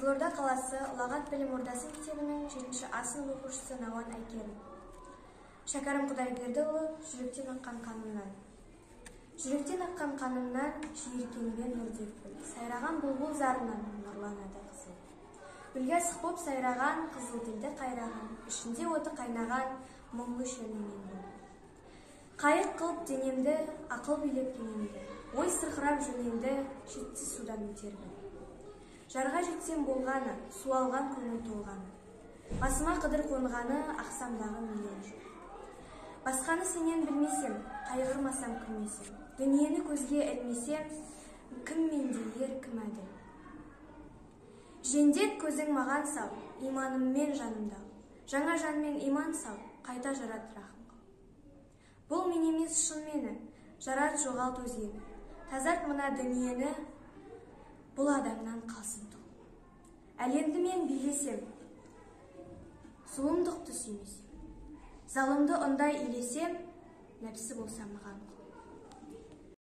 Қызылорда қаласы Ұлағат білім ордасы мектебінің 7 А сынып оқушысы Науан Әйкерім. Шәкәрім Құдайбердіұлы, жүректен аққан қанымнан. Жүректен аққан қанымнан жиіркенген өрдек гүл, сайраған бұлбұл зарынан нұрланады қызыл. Гүлге асық боп сайраған, қызыл тілді қайраған, ішінде оты қайнаған мұңлы шерменен бұл. Қайық қылып денемді, ақыл билеп кенемді, ой сырқырап жөнелді, шетсіз судан өтер біл. Жарға жетсем болғаны, су алған көңіл толғаны. Басыма қыдыр қонғаны, ақсамдағы миллион жыл. Басқаны сенен білмесем, қайғырмасам күлмесем, дүниені көзге ілмесем, кім менде ер, кім әділ. Жендет көзің маған сал, иманыммен жанымды ал. Жаңа жанмен иман сал, қайта жарат, рахым қыл. Бұл мен емес шын мені, жарат, жоғалт өзгені. Тазарт мына дүниені, бұл адамнан қалсын тұл. Әлемді мен билесем, зұлымдықты сүймесем, залымды ұндай илесем, нәпсі болса маған құл.